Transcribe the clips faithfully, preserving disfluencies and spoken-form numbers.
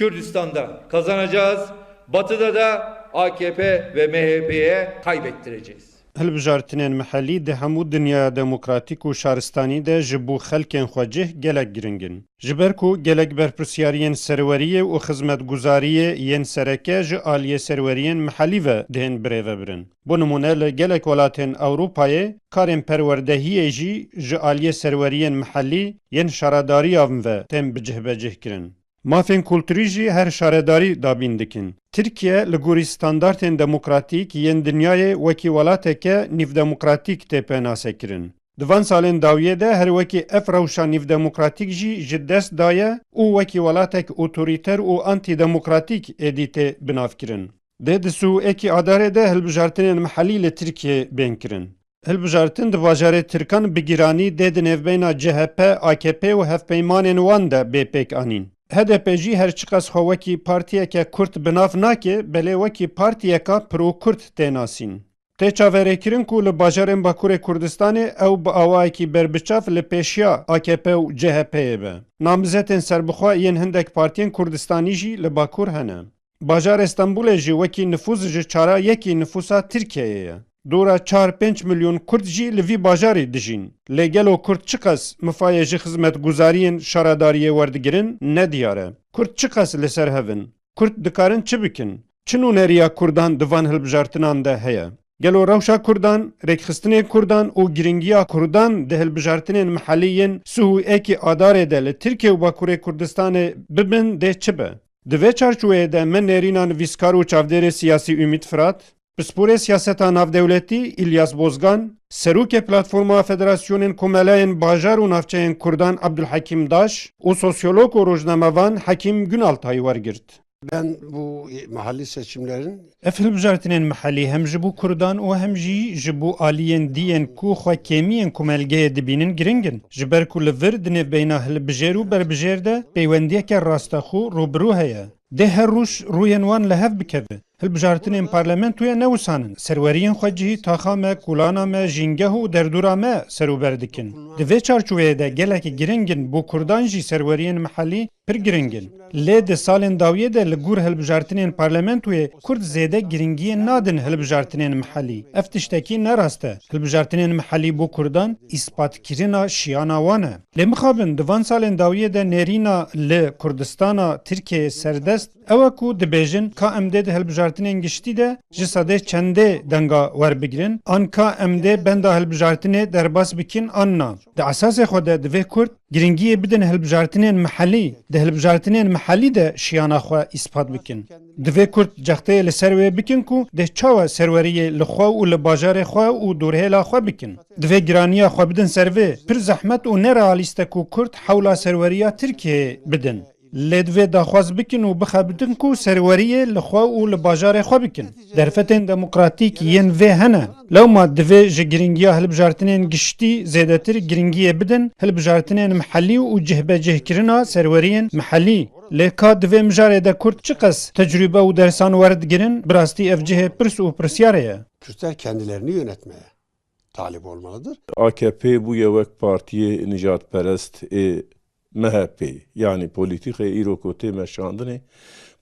Kürdistan'da kazanacağız. Batı'da da A K P ve M H P'ye kaybettireceğiz. Hilbijartinên mihellî di hemû dinyaya demokratîk û şaristanî de ji bo xelkên xwe cih gelek giring in. Ji ber ku gelek berpirsyariyên serweriyê û xizmetguzariyê yên sereke ji aliyê serweriyên mihellî ve dihên birêvebirin. Bo nimûne li gelek welatên Ewropayê karên perwerdehiyê jî ji aliyê serweriyên mihellî yên şaredariyan ve tên bicihbecihkirin. Mafên kulturî jî her şaredarî dabîn dikin. Tirkiye li gorî standartên demokratîk yên dinyayê wekî welateke nîvdemokratîk tê penasekirin. Di van salên dawiyê de her wekî ev rewşa nîvdemokratîk jî ji dest daye û wekî welatek otorîter û antîdemokratîk êdî tê binavkirin. Dê di sî û yekê Adarê de hilbijartinên mihellî li Tirkiyê bên kirin. Hilbijartin di bajarê Tirkan bi giranî dê di nêvbeyna C H P, A K P û hevpeymanên wan de bê pêk anîn. H D P jî her çiqas xwe wekî partiyeke Kurd bi nav nake, belê wekî partiyeka pro-Kurd tê nasîn. Tê çaverêkirin ku li bajarên Bakurê Kurdistanê ew bi awayekî berbiçav li pêşiya A K P û C H P'yê be. Namzetên serbixwe yên hindek partiyên Kurdistanî jî li Bakur hene. Bajarê Stenbolê jî wekî nifûs ji çara yekî nifûsa Tirkiyeyê ye. Dora çar pênc milyon Kurd jî li vî bajarî dijîn. Lê gelo Kurd çiqas mifayê ji xizmetguzariyên şaredariyê werdigirin, ne diyar e. Kurd çiqas li ser hev in? Kurd dikarin çi bikin? Çi nûneriya Kurdan di van hilbijartinan de heye? Gelo rewşa Kurdan, rêkxistinên Kurdan û giringiya Kurdan di hilbijartinên mihellî yên sî û yekê Adarê de li Tirkiye û Bakurê Kurdistanê bibin dê çi be? Di vê çarçoveyê de me nêrîna nivîskar û çavdêrê siyasî Umît Firat, pisporê siyaseta navdewletî Îlyas Bozgan, serokê Platforma Federasyonên Komelayên Bajar û Navçeyên Kurdan Abdulhekîm Daş û sosyolog û rojnamevan Hekîm Gunaltay wergirt. Ben bu mahalli seçimlerin Ev hilbijartinên mihellî hem ji bo Kurdan û hem jî ji bo aliyên dî yên ku xwe kêmiyên komelgeyê dibînin giring in. Ji ber ku li vir di nêvbeyna hilbijêr û berbijêr de peywendiyeke rastexû rûbirû heye. Dê her roj rûyên wan li hev bikeve. Hilbijartinên parlamentoyê ne wisa in. Serweriyên xwecihî taxa me, kolana me, jîngeh û derdora me serûber dikin. Di vê çarçoveyê de gelekî giring in bo Kurdan jî serweriyên mihellî pir giring in. Lê di salên dawiyê de li gor hilbijartinên parlamentoyê Kurd zêde giringiyê nadin hilbijartinên mihellî. Ev tiştekî ne rast e. Hilbijartinên mihellî bo Kurdan îspatkirina şiyana wan e. Lê mixabin di van salên dawiyê de nêrîna li Kurdistana Tirkiyeyê serdest ew e ku dibêjin ka em dê di hilbijartinên giştî de ji sedê çendê denga werbigirin, an ka em dê benda hilbijartinê derbas bikin an na. Di esasê xwe de divê Kurd giringiyê bidin hilbijartinên mihellî, di hilbijartinên mihellî de şiyana xwe îspat bikin. Divê Kurd cexteyê li ser wê bikin ku dê çawa serweriyê li xwe û li bajarê xwe û dorhêla xwe bikin. Divê giraniya xwe bidin ser vê. Pir zehmet û nerealîst e ku Kurd hewla serweriya Tirkiyeyê bidin. Lê divê daxwaz bikin û bixebitin ku serweriyê li xwe û li bajarê xwe bikin. Derfetên demokratîk yên vê hene. Lewma divê ji giringiya hilbijartinên giştî zêdetir giringiyê bidin hilbijartinên mihellî û cihbecihkirina serweriyên mihellî. Lê ka divê mijarê de Kurd çiqas tecrûbe û dersan werdigirin, bi rastî ev cihê pirs û pirsyarê ye. Kürtler kendilerini yönetmeye talip olmalıdır. A K P bûye wek partiyê nijadperest ê M H P, yanî polîtîkê îro ku tê meşandinê,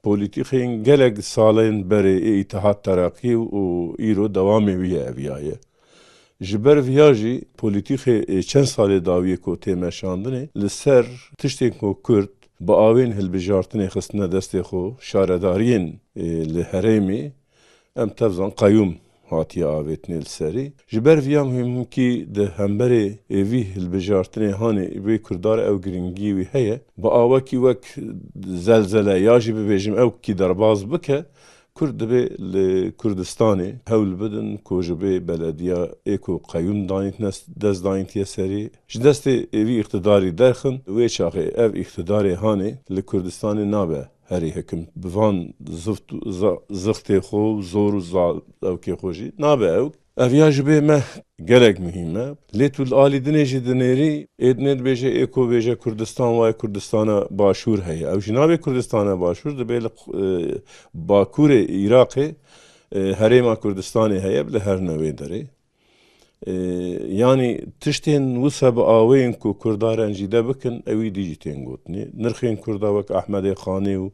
polîtîkên gelek salên berê ê Îtihat Tereqî û îro dewamê wî ye eviyaye. Ji ber viya jî polîtîkê ê çend salê dawiyê ku tê meşandinê, li ser tiştên ku Kurd bi awên hilbijartinê xistine destê xwe, şaredariyên, ê, li herêmê, em tevzan qeyûm hatiye avêtinê li serî. Ji ber viya muhîmkî di hemberê êvî hilbijartinê hanê wê Kurdar ew giringî wî heye. Bi awekî wek zelzele ya jî bibêjim ew kî derbas bike, Kurd dibê li Kurdistanê hewl bidin ku ji bê belediya ê ku qeyûm danîtine dest danîtiye serî, ji destê êvî îqtidarî derxin, wê çaxê ev îqtidarê hanê li Kurdistanê nabe herî hekim. Bi van zift û za-, zixtê xwe û zor û za-, ewkê xwe jî nabe ew. Ev ya ji bê me gelek muhîm e. Lê tu li alî dinê jî dinêrî, ê dinê dibêje, ê ku bêje Kurdistan, waye Kurdistana Başûr heye. Ew jî nabe Kurdistana Başûr, dibê li, e, Bakurê Iraqê, e, herêma Kurdistanê heye, li her newê derê. E, yanî tiştên wisa bi aweyên ku Kurda rencîde bikin, ewî dî jî tên gotinê. Nirxên Kurda wek Ahmedê Xanê û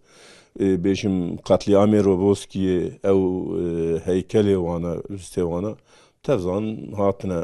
Ê, bêjim, qetlîamê Roboskiyê, ew, e, heykelê wana, bistê wana, tevzan hatine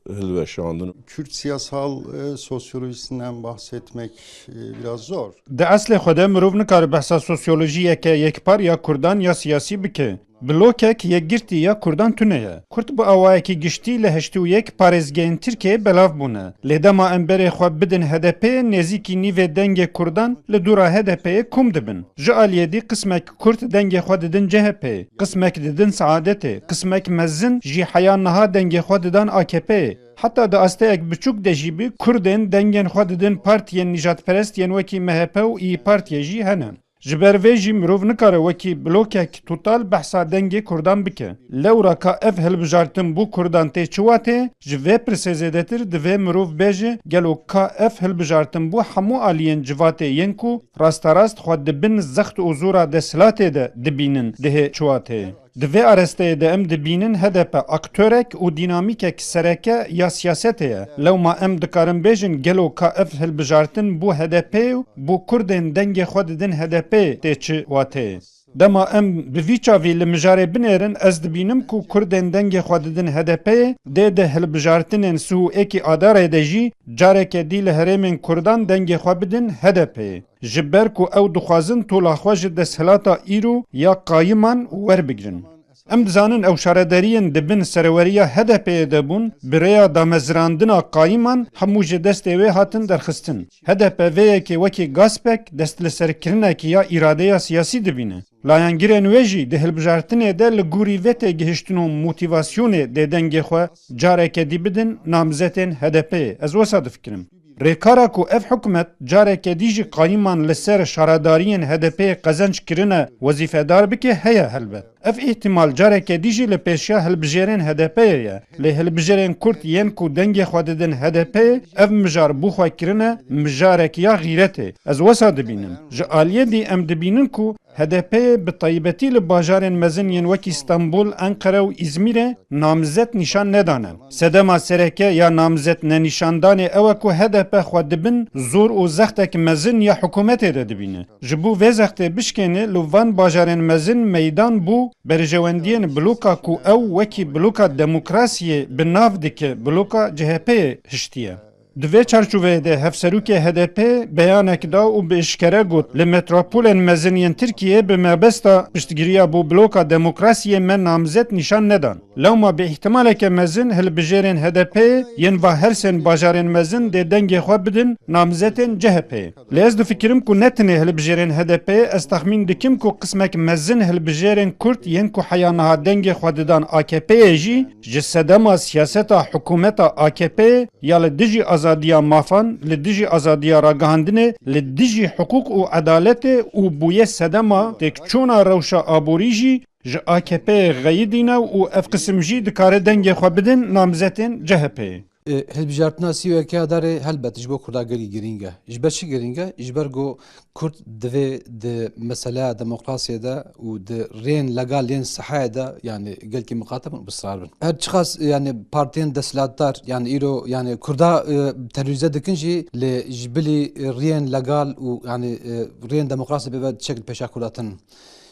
hilweşandin. Kürt siyasal, e, sosyolojisinden bahsetmek, e, biraz zor. Di eslê xwe de mirov nikare behsa sosyolojiyeke yekpar ya Kurdan ya siyasî bike. Blokek yekgirtî ya Kurdan tune ye. Kurd bi awayekî giştî li heştê û yek parêzgehên Tirkiyeyê belav bûne. Lê dema em berê xwe bidin H D P'ê, nêzîkî nîvê dengê Kurdan li dora H D P'ê kom dibin. Ji aliyê dî qismek Kurd dengê xwe didin C H P'ê, qismek didin Seadetê, qismek mezin jî heya niha dengê xwe didan A K P'ê. Heta di asteyek biçûk de jî bî Kurdên dengên xwe didin partiyên nîjadperest yên wekî M H P û İYİ Partiye jî hene. Ji ber vê jî mirov nikare wekî blokek total behsa dengê Kurdan bike. Lewra ka ev hilbijartin bo Kurdan tê çi watê? Ji vê pirsê zêdetir divê mirov bêje, gelo ka ev hilbijartin bo hemû aliyên civatê yên ku rasterast xwe di bin zext û zora desthilatê de dibînin, dihê çi watê? Di vê aresteyê de em dibînin H D P aktorek û dînamîkek sereke ya siyasetê ye. Lewma em dikarin bêjin, gelo ka ev hilbijartin bo H D P û bo Kurdên dengê xwe didin H D P tê çi wateyê? Dema em bi vî çavî li mijarê binêrin, ez dibînim ku Kurdên dengê xwe didin H D P'ê dê di hilbijartinên sih û êkî Adarê de jî careke dî li herêmên Kurdan dengê xwe bidin H D P'ê. Ji ber ku ew dixwazin tola xwe ji desthilata îro ya qayiman werbigirin. Em dizanin ew şaredariyên di bin serweriya H D P'ê de bûn, bi rêya damezirandina qayiman hemû ji destê wê hatin derxistin. H D P vê yekê wekî gaspek, destliserkirinekî ya îradeya siyasî dibîne. Layengirên wê jî di hilbijartinê de li gorî vê têgihiştin û motîvasyonê dê dengê xwe careke dî bidin namzetên H D P'ê. Ez wesa difikirim. Rêkara ku ev hikûmet careke dî jî qayiman li ser şaredariyên H D P'ê qezenc kirine wezîfedar bike heye helbet. Ev îhtîmal careke dî jî li pêşiya hilbijêrên H D P'ê ye. Lê hilbijêrên Kurd yên ku dengê xwe didin H D P'ê ev mijar bo xwe kirine mijarek ya xîretê. Ez wesa dibînim. Ji aliyê dî em dibînin ku H D P'ê bi taybetî li bajarên mezin yên wekî Stenbul, Enqere û Îzmîrê namzet nîşan nedane. Sedema sereke ya namzet nenîşandanê ew e ku H D P xwe di bin zor û zextek mezin ya hikûmetê de dibîne. Ji bo vê zextê bişkêne, li van bajarên mezin meydan bû berjewendiyên bloka ku ew wekî bloka demokrasiyê bi nav dike, bloka C H P'ê hiştiye. Di vê çarçoveyê de hevserokê H D P beyanek da û bi eşkere got, li metropolên mezin yên Tirkiyeyê bi mebesta piştgiriya bo bloka demokrasiyê me namzet nîşan nedan. Lewma bi îhtimaleke mezin hilbijêrên H D P'ê yên va hersên bajarên mezin dê dengê xwe bidin namzetên C H P'ê. Lê ez difikirim ku ne tenê hilbijêrên H D P'ê, ez texmîn dikim ku qismek mezin hilbijêrên Kurd yên ku heya niha dengê xwe didan A K P'ê jî ji sedema siyaseta hikûmeta A K P'ê ya li dijî azadiya mafan, li dijî azadiya ragihandinê, li dijî hiqûq û edaletê û bûye sedema têkçûna rewşa aborî jî ji A K P'ê xeyidîne û ev qisim jî dikare dengê xwe bidin namzetên C H P'ê. E, hilbijartina sî û yekê Adarê helbet ji bo Kurda gelî girîng e. Ji ber çi girîng e? Ji ber ku Kurd divê di meseleya demokrasiyê de û di rêyên legal yên sehayê de, yani, gelkî miqate bin û bi sirar bin. Her çiqas, yani, partiyên desthilatdar, yani, îro, yani, Kurda, e, terorîze dikin jî, lê ji bilî rêyên legal û, yani, e, rêyên demokrasiyê bê ve tişek li pêşa Kurda tune.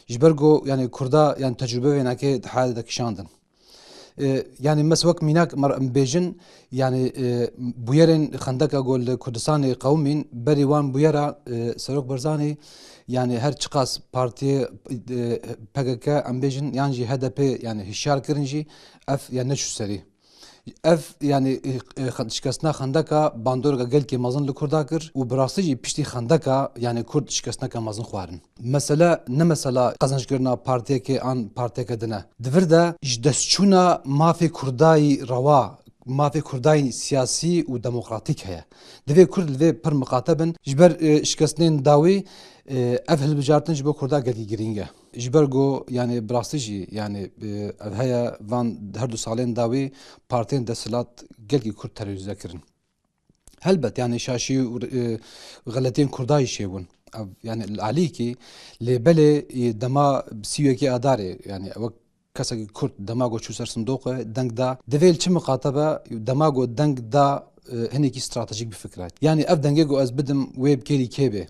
Ji ber ku, yani, Kurda, yani, tecrûbe vênekê di heyatê de kişandin. E, yani mes wek mînak mer em bêjin, yani, e, bûyerên xendeka ku li Kurdistanê qewimîn, berî wan bûyera, e, Serok Barzanî, yani her çiqas partiyê, e, P K K em bêjin, yan jî H D P, yani hişyar kirin jî, ev yani neçû serî. Ev yani, e, e, xend-, şikestina xendeka bandoreka gelkî mezin li Kurda kir û bi rastî jî piştî xendeka yani Kurd şikestineke mezin xwarin. Mesele ne mesela qezenckirina partiyekê an partiyeke din e. Di vir de ji destçûna mafê Kurdayî rewa, mafê Kurdayî siyasî û demokratîk heye. Divê Kurd li vê pir miqate bin. Ji ber, e, şikestinên dawî, e, ev hilbijartin ji bo Kurda gelkî girîng e. Ji ber ku, yani, bi rastî jî, yani, e, ev heye van her du salên dawî partiyên desthilat gelkî Kurd terorîze kirin. Helbet, yani şaşî û, e, xeletiyên Kurda jî çêbûn. Ev, yani, li alîkî, lê belê, e, dema sî û yekê Adarê, yani, wek kesekî Kurd dema ku çû ser sindoqê, deng da, divê li çi miqate be, dema ku deng da, e, hinekî stratejîk bifikre. Yani, ev dengê ku ez bidim, wê bi kêrî kê bê?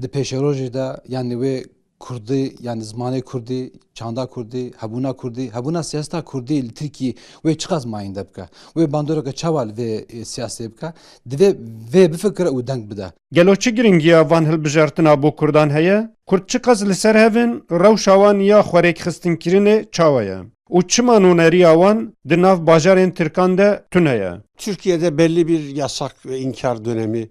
Di pêşerojê de, yani, wê kurdî, yani zimanê kurdî, çanda kurdî, hebûna kurdî, hebûna siyaseta kurdî li Tirkiyê wê çiqas mayînde bike? Wê bandoreke çawa li vê, e, siyasetê bike? Divê vê bifikire û deng bide. Gelo çi giringiya van hilbijartina bo kurdan heye? Kurd çiqas li ser hev in, rewşa wan ya xwerêkxistinkirinê çawa ye? Û çima nûneriya wan di nav bajarên tirkan de tune ye? Türkiye'de belli bir yasak ve inkar dönemi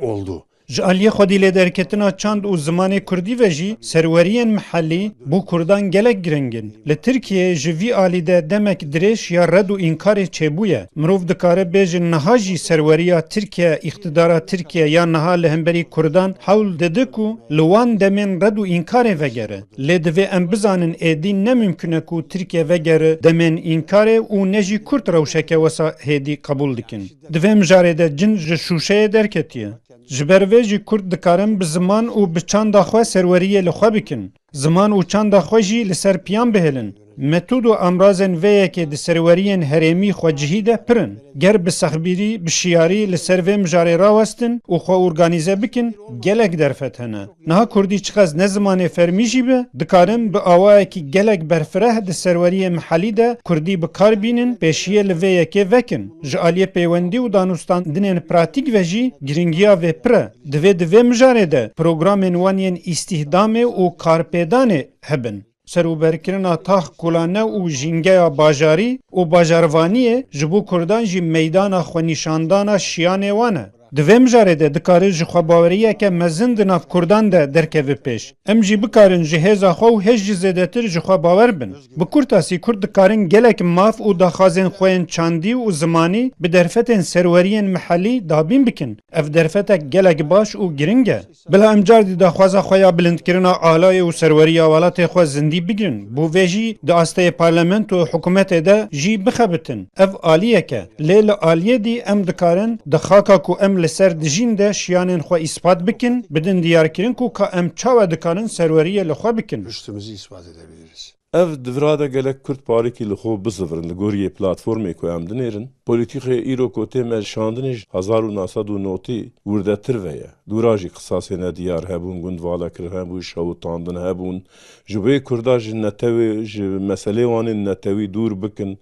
oldu. Ji aliyê xwedî lêderketina çand û zimanê kurdî ve jî serweriyên mihellî bo kurdan gelek giring in. Li Tirkiyeyê ji vî alî de demek dirêj ya red û înkarê çêbûye. Mirov dikare bêje niha jî serweriya Tirkiye, îqtidara Tirkiye ya niha li hemberî kurdan hewl dide ku li wan demên red û înkarê vegere. Lê divê em bizanin êdî ne mimkun e ku Tirkiye vegere demên înkarê û ne jî kurd rewşeke wesa hêdî qebûl dikin. Di vê mijarê de cin ji şûşeyê derketiye. Ji ber vê jî kurd dikarin bi ziman û bi çanda xwe serweriyê li xwe bikin. Ziman û çanda xwe jî li ser piyan bihêlin. Metod û amrazên vê yekê di serweriyên herêmî xwecihî de pir in. Ger bi sexbîrî, bi şiyarî li ser vê mijarê rawestin û xwe organîze bikin, gelek derfet hene. Niha kurdî çiqas ne zimanê fermî jî be, dikarin bi awayekî gelek berfireh di serweriyê mihellî de kurdî bi kar bînin, pêşiyê li vê yekê vekin. Ji aliyê peywendî û danûstandinên pratîk ve jî giringiya vê pir e. Divê di vê mijarê de programên wan yên îstîhdamê û karpêdanê hebin. Serûberkirina tax, kulane û jîngeya bajarî û bajarvaniyê ji bo kurdan jî meydana xwenîşandana şiyanê wan e. Di vê mijarê de dikare ji xwebaweriyeke mezin di nav kurdan de derkeve pêş. Em jî bikarin ji hêza xwe û hêj jî zêdetir ji xwe bawer bin. Bi kurtasî, kurd dikarin gelek maf û daxwazên xwe yên çandî û zimanî bi derfetên serweriyên mihellî dabîn bikin. Ev derfetek gelek baş û giring e. Bila em cardî daxwaza xwe ya bilindkirina alayê û serweriya welatê xwe zindî bigirin. Bo vê jî di asteyê parlamento û hikûmetê de jî bixebitin. Ev aliyek e. Lê li aliyê dî em dikarin di xaka ku em li ser dijîn de şiyanên xwe îspat bikin, bidin diyarkirin ku ka em çawa dikarin serweriyê li xwe bikin. Üstümüzü ispat edebiliriz. Ev di vira de gelek Kurd parêkî li xwe bizivirin li gorî yê platformê ku em dinêrin. Polîtîkê îro ku tê me şandinê ji hezar û neh sed û notî wirdetir ve ye. Dûra jî qisasê nediyar hebûn, gund vala kirin hebû, şewitandin hebûn. Ji bo yê Kurda ji netewê, ji meselê wan ên netewî dûr bikin,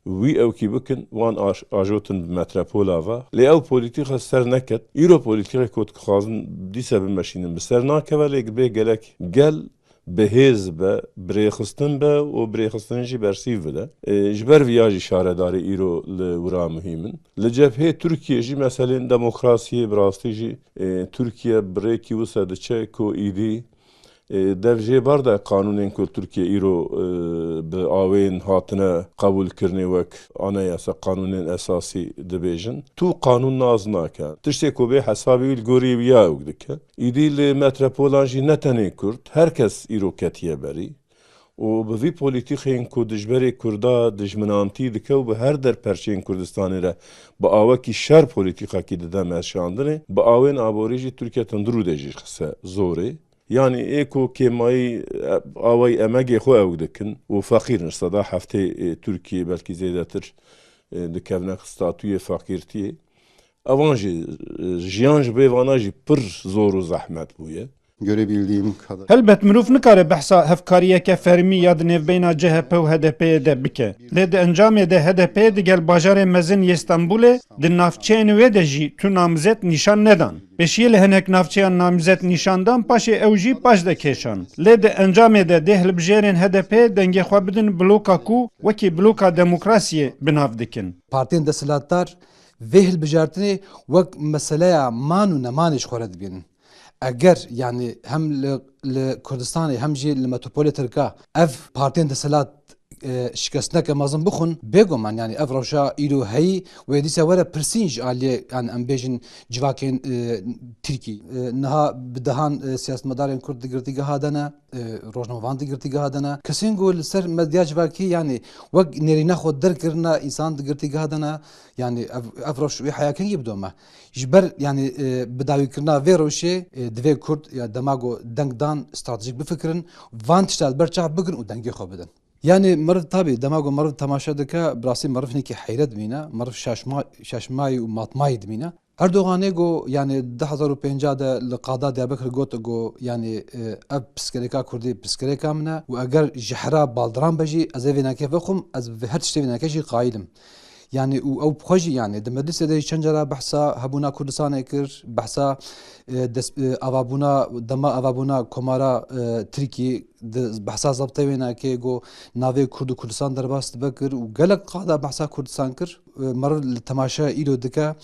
wî ewkî bikin, wan aj-, ajotin bi metrepola ve. Lê ew polîtîka ser neket. Îro polîtîkê ku dixwazin dîse bimeşînin bi ser nakeve, lê bê gelek gel bi hêz be, bi rêxistin be û bi rêxistinê jî bersîv bide. E, ji ber viya jî şaredarê îro li wira muhîm in. Li cephê Tirkiyê jî meselên demokrasiyê bi rastî jî, e, Tirkiye bi rêkî wisa diçe ku îdî, e, dev jê ber de qanûnên ku Tirkiye îro, e, bi awên hatine qebûlkirinê wek anayasa, qanûnên esasî dibêjin. Tu qanûn nas nake. Tiştê ku bê hesabî wî li gorî wî ya ewk dike. Îdî li metropolan jî ne tenê Kurd, her kes îro ketiye berî. Û bi vî polîtîkên ku dijberê Kurda dijminantî dike û bi her der perçeyên Kurdistanê re bi awekî şer polîtîkakî dide meşandinê, bi awên aborî jî Tirkiye tundurû de jî xise zorê. Yanî ê ku kêmayî, e, awayî emegê xwe ew dikin û feqîr in, seda heftê, e, Tirkiyê belkî zêdetir, e, dikevne statûyê feqîrtiyê. Evan jî, e, jiyan ji bê vana jî pir zor û zehmet bûye. Görebildiğim kadar. Helbet mirov nikare behsa hevkariyeke fermî ya di nêvbeyna C H P û H D P'ê de bike. Lê di encamê de H D P digel bajarê mezin yê Stenbolê di navçeyên wê de jî tu namzet nîşan nedan. Pêşiyê li hinek navçeyan namzet nîşan dan, paşê ew jî paş de kêşan. Lê di encamê de dê hilbijêrên H D P'ê dengê xwe bidin bloka ku wekî bloka demokrasiyê bi nav dikin. Partiyên desthilatdar vê hilbijartinê wek meseleya man û nemanê ji xwe re dibînin. Eger, yanî hem li, li Kurdistanê hem jî li metropolê Tirka ev partiyên desthilat, e, şikestineke mezin bixwin, bêguman, yanî ev rewşa îro heyî wê dîsa were pirsîn ji aliyê, yanî em bêjin civakên, e, Tirkî. E, niha bi dehan, e, siyasetmedarên Kurd di girtîgeha de ne, e, rojnamevan di girtîgeha de ne. Kesên ku li ser medya civakî, yanî wek nêrîna xwe derkirine, însan di girtîgeha de ne. Yanî ev, ev rewş wê heya kengî bidome. Ji ber, yanî, e, bidawîkirina vê rewşê, e, divê Kurd ya dema ku deng dan stratejîk bifikirin, van tişta li ber çav bigirin û dengê xwe bidin. Yanî meriv tabî dema ku meriv temaşe dike, bi rastî meriv hinekî heyret dimîne, meriv şaşma-, şaşmayî û matmayî dimîne. Erdoganê got, yanî du hezar û pêncî de li qada Diyarbekir got, got, yanî, e, ev pirsgirêka Kurdî pirsgirêka min e û eger ji hera baldiran be jî ez ê vê navçeyê vexwim, ez bi her tiştê vê navçeyê jî qayîl im. Yanî û ew bi xwe jî, yanî di meclisê de jî çend cara behsa hebûna Kurdistanê kir, behsa, e, des-, e, avabûna, dema avabûna Komara, e, Tirkiyê, di behsa zebtê wê navçeyê got, navê Kurd û Kurdistan derbas dibe kir û gelek qada behsa Kurdistan kir. E, meriv li temaşe îro dike,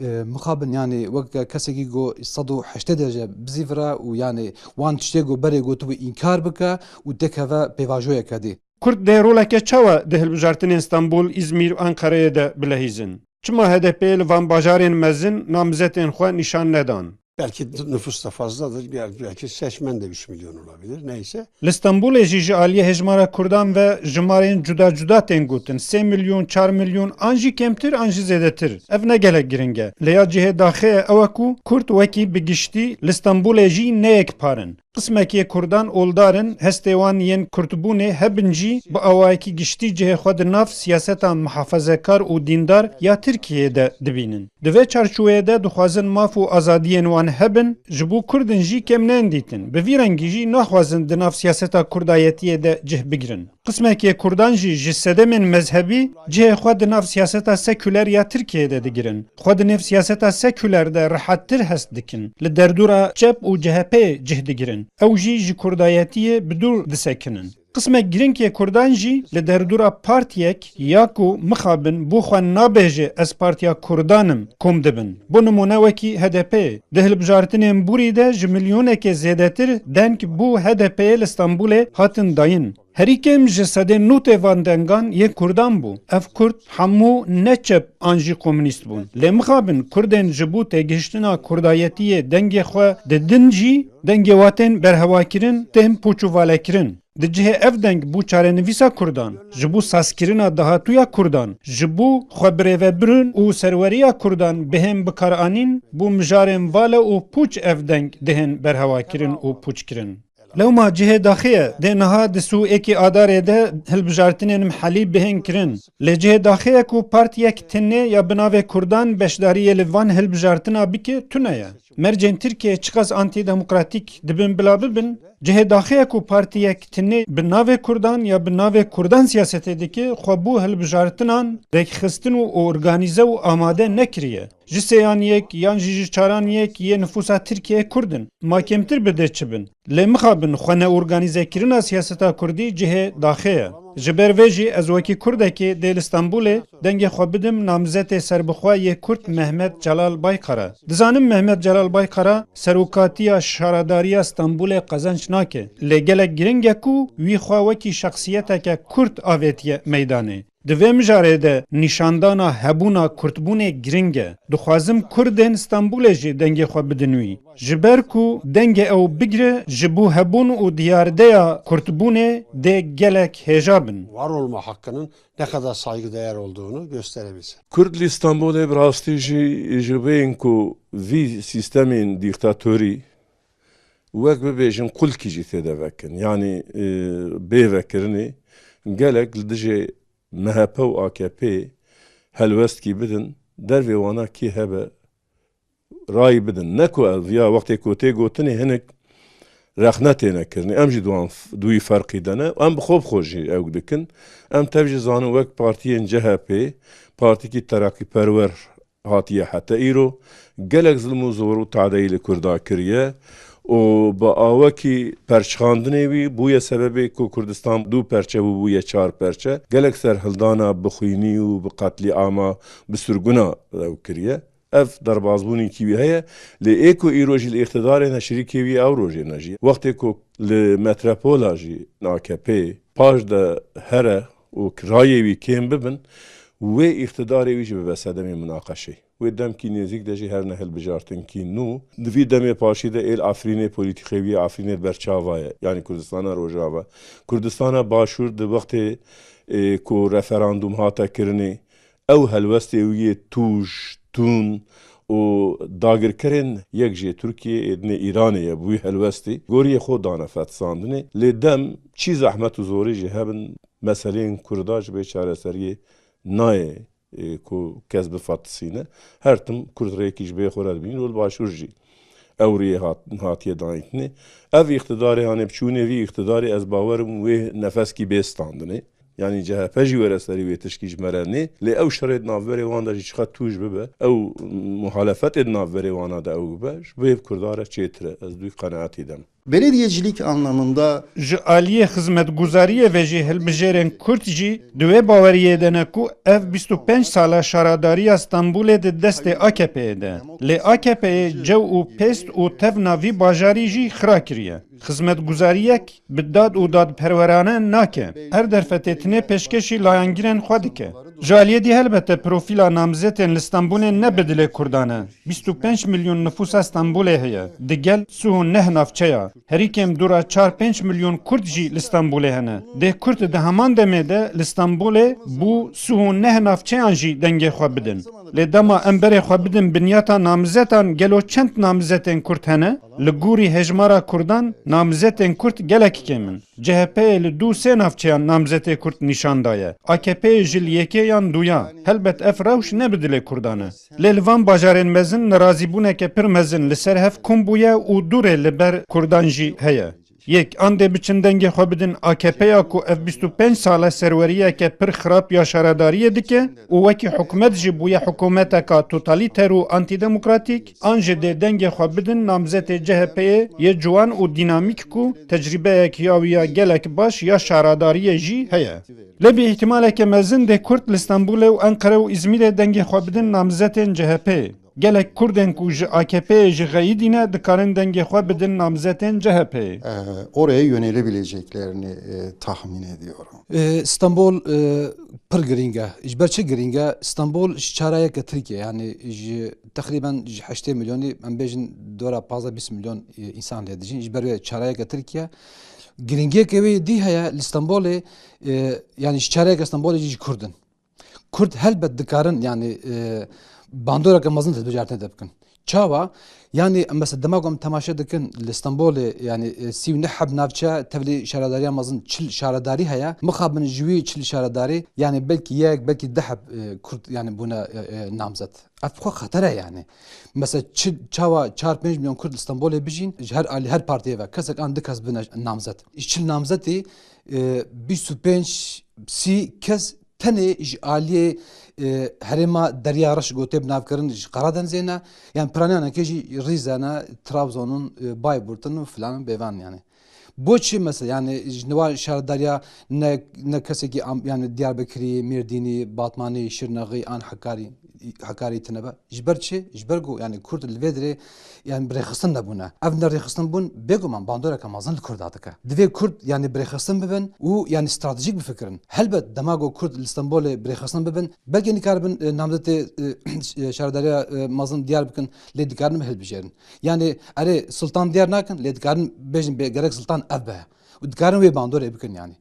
e, mixabin, yanî wek kesekî got sed û heştê derece bizîvire û yanî wan tiştê got berê gotibû înkar bike û têkeve pêvajoyeke dî. Kurd dê roleke çawa di hilbijartinên Stenbol, Îzmîr û Enqereyê de bilehîzin? Çima H D P'ê li van bajarên mezin namzetên xwe nîşan nedan? Belki nüfus da fazladır, bel-, belki seçmen de üç milyon olabilir, neyse. Li Stenbolê jî ji aliyê hejmara Kurdan ve jimarên cuda cuda tên gotin, sê milyon, çar milyon, an jî kêmtir, an jî zêdetir. Ev ne gelek giring e. Lê ya cihê daxê ye ew e ku Kurd wekî bi giştî li Stenbolê jî ne yekpar in. Qismekê Kurdan oldar in, hestê wan yên Kurdbûnê hebin jî bi awayekî giştî cihê xwe di nav siyaseta muhafazekar û dîndar ya Tirkiyeyê de dibînin. Di vê çarçoveyê de dixwazin maf û azadiyên wan hebin, ji bo Kurd in jî kêm neyên dîtin. Bi vî rengî jî naxwazin di nav siyaseta kurdayetiyê de cih bigirin. Qismekê Kurdan jî ji sedemên mezhebî cihê xwe di nav siyaseta sekuler ya Tirkiyeyê de digirin. Xwe di nêv siyaseta sekuler de rehettir hest dikin. Li derdora çep û C H P'yê cih digirin. Ew jî ji kurdayetiyê bi dûr disekinin. Qismek giring yê Kurdan jî li derdora partiyek ya ku mixabin bo xwe nabêje ez partiya Kurdan im kom dibin. Bo nimûne wekî H D P'yê. Di hilbijartinên borî de ji milyonekê zêdetir deng bo H D P'yê li Stenbolê hatin dayîn. Herî kêm ji sedê notê van dengan yên Kurdan bû. Ev Kurd hemû ne çep an jî komunîst bûn. Lê mixabin Kurdên ji bo têgihiştina kurdayetiyê dengê xwe didin jî dengê wa tên berhevakirin, tên pûç û valekirin. Di cihê ev deng bû çarenivîsa Kurdan, ji bo sazkirina dahatûya Kurdan, ji bo xwe birêvebirin û serweriya Kurdan bihên bikaranîn, bo mijarên vale û pûç ev deng dihên berhevakirin û pûçkirin. Lewma cihê daxê ye, dê niha di sî û yekê Adarê de hilbijartinên mihelî bihên kirin. Lê cihê daxê ye ku partiyek tinê ya bi navê Kurdan beşdariyê li van hilbijartina bike tune ye. Mercên Tirkiyeyê çiqas antîdemokratîk dibin bila bibin, cihê daxê ye ku partiyek tinê bi navê Kurdan ya bi navê Kurdan siyasetê dike, xwe bo hilbijartinan rêkxistin û organîze û amade nekiriye. Ji sêyan yek yan jî ji çaran yek yê nifûsa Tirkiyeyê Kurd in. Ma kêmtir bi dê çi bin? Lê mixabin xwe neorganîzekirina siyaseta Kurdî cihê daxê ye. Ji ber vê jî ez wekî Kurdekê dê li Stenbolê dengê xwe bidim namzetê serbixwe yê Kurd Mehmet Celal Baykara. Dizanim Mehmet Celal Baykara serokatiya şaredariya Stenbolê qezenc nake. Lê gelek giring e ku wî xwe wekî şexsiyeteke Kurd avêtiye meydanê. Di vê mijarê de nîşandana hebûna Kurdbûnê giring e. Dixwazim Kurdên Stenbolê jî dengê xwe bidin wî. Ji ber ku dengê ew bigire, ji bo hebûn û diyardeya Kurdbûnê dê gelek hêja bin. Var olma hakkının ne kadar saygıdeğer olduğunu gösterebilsin. Kurd li Stenbolê bi rastî jî ji bên ku vî sîstemên dîktatorî wek bibêjin qulkî jî tê de vekin. Yanî, e, bê vekirinê gelek li dijê M H P û A K P helwestkî bidin, dervê wana kî hebe rayî bidin. Ne ku ev ya wextê ku tê gotinê hinek rexne têne kirinê. Em jî di wan f-, di wî ferqî de ne. Em bi xwe bi xwe jî ew dikin. Em tev jî zanin wek partiyên C H P, partîkî terakîperwer hatiye heta îro, gelek zilm û zor û tadeyî li Kurda kiriye û bi awekî perçxandinê wî bûye sebebê ku Kurdistan du perçe bû, bûye çar perçe. Gelek serhildana bi xwînî û bi qetlîama, bi sirguna ew kiriye. Ev derbazbûnekî wî heye, lê ê ku îro jî li îqtidarê ne, şirîkê wî ew rojê ne jî. Wextê ku li metropola jî A K P paş de here û rayê wî kêm bibin, wê îqtidarê wî jî bibe sedemê munaqeşê. Wê demkî nêzîk de jî her ne hilbijartinkî nû. Di vî demê paşî de êl Efrînê, polîtîkê wî Efrînê berçava ye, yanî Kurdistana Rojava. Kurdistana Başûr di wextê, ê, ku referandûm hate kirinê, ew helwestê wî yê tûj, tûn û dagirkerên yek jê Tirkiyê ê dinê Îranê ye, bi wî helwestî goriyê xwe dane fetisandinê. Lê dem çi zehmet û zorî jî hebin, meseleyên Kurda ji bê çareseriyê nayê, e, ku kes bifatisîne. Her tim Kurd rêkî ji bê xwe re dibînin û li Başûr jî ew riyê hat-, hatiye dayîntinê. Ev îqtidarê, hanê biçûnê vî îqtidarê, ez bawer im wê nefeskî bê standinê. Yanî C H P jî were serî wê tişkî ji me re nê. Lê ew şerê di navberê wan de jî çiqas tûj bibe, ew muhalefetê di navberê wana de ew bibe, ji bo hêv Kurda re çêtir e. Ez dû qenaetî de me. Belediyecilik anlamında Ji aliyê xizmetguzariyê ve jî hilbijêrên Kurd jî di wê baweriyê de ne ku ev bîst û pênc sala şaradariya Stenbolê di destê A K P'yê de. Lê A K P'yê cew û pêst û tevna vî bajarî jî xira kiriye. Xizmetguzariyek bi dad û dadperwerane nake. Her derfetê tinê pêşkêşî layangirên xwe dike. Ji aliyê dî helbete profîla namzetên li Stenbolê ne bi dilê Kurdan e. Bîst û pênc milyon nifûsa Stenbolê heye. Digel sih û neh navçeya. Herî kêm dûra çar pênc milyon Kurd jî li Stenbolê hene. Dê Kurd di heman demê de li Stenbolê bû sih û neh navçeyan jî dengê xwe bidin. Lê dema em berê xwe bidin binyata namzetan, gelo çend namzetên Kurd hene? Li gorî hejmara Kurdan namzetên Kurd gelek kêm in. C H P'yê li du sê navçeyan namzetê Kurd nîşan daye. A K P'yê jî li yekê yan duya. Helbet ev rewş ne bi dilê Kurdan e. Lê li van bajarên mezin nerazîbûneke pir mezin li ser hev kom bûye û dûrê li ber Kurdan jî heye. Yek, an dê biçin dengê xwe bidin A K P'ya ku ev bîst û pênc sal e serweriyeke pir xirab ya şaredariyê dike û wekî hikûmet jî bûye hikûmeteka totalîter û antîdemokratîk, an jî dê dengê xwe bidin namzetê C H P'yê yê ciwan û dînamîk ku tecrîbeyek ya wî ya gelek baş ya şaredariyê jî heye. Lê bi îhtimaleke mezin dê Kurd li Stenbolê û Enqere û Îzmîrê dengê xwe bidin namzetên C H P'yê. Gelek Kurdên ku ji A K P'yê jî xeyidî ne, dikarin dengê xwe bidin namzetên C H P'yê. E, oraya yönelebileceklerini, e, tahmin ediyorum. E, Stenbol, e, pir girîng e. Ji ber çi girîng e? Stenbol ji çarayeke Tirkiye, yani ji teqrîben ji heştê milyonî, em bêjin dora pazdeh bîst milyon, e, însan lê dijîn. Ji ber wê çarayeke Tirkiye. Girîngiyeke wê dî heye li Stenbolê, e, yani ji çarayeke Stenbolê jî ji Kurd in. Kurd helbet dikarin, yani, e, bandoreke mezin hilbijartinê de bikin. Çawa? Yani, mesela dema ku em temaşe dikin, li Stenbolê, yani, e, sî û neh heb navçe tevlî şaredariya mezin, çil şaredarî heye. Mixabin ji wî çil şaredarî, yani, belkî yek, belkî deh heb, e, Kurd, yani, bûne, e, e, namzet. Ev xwe xeter e, yani. Mesela çi, çawa çar pênc milyon Kurd li Stenbolê bijîn, ji her alî, her partiyê ve kesek an du kes bine namzet. Ji çil namzetî, e, bîst û pênc, sî kes tenê ji aliyê, e, herêma Derya Reş, ku tê binavkirin ji Qaradenizê ne, yan piranîyanekê jî Rîze ne, Trabzonun, e, Bayburtun û filan bêvan yani. Bo çi mesela yani ji niva şaredariya ne, ne kesekî am-, yani Diyarbekirî, Mêrdînî, Batmanî, Şirnexî an Hekarî, Hekarî tine be? Ji ber çi? Ji ber ku yani Kurd li vê dirê yani bi rêxistin nebûne. Ev ne rêxistin bûn bêguman bandoreke mezin li Kurda dike. Divê Kurd yani bi rêxistin bibin û yani stratejîk bifikirin. Helbet dema ku Kurd li Stenbolê bi rêxistin bibin, belkî nikaribin, e, namzetê, e, şaredariya, e, mezin diyar bikin, lê dikarin hilbijêrin. Yani erê Sultan diyar nakin, lê dikarin bêjin bê gerek Sultan ev be. Û dikarin wê bandorê bikin yani.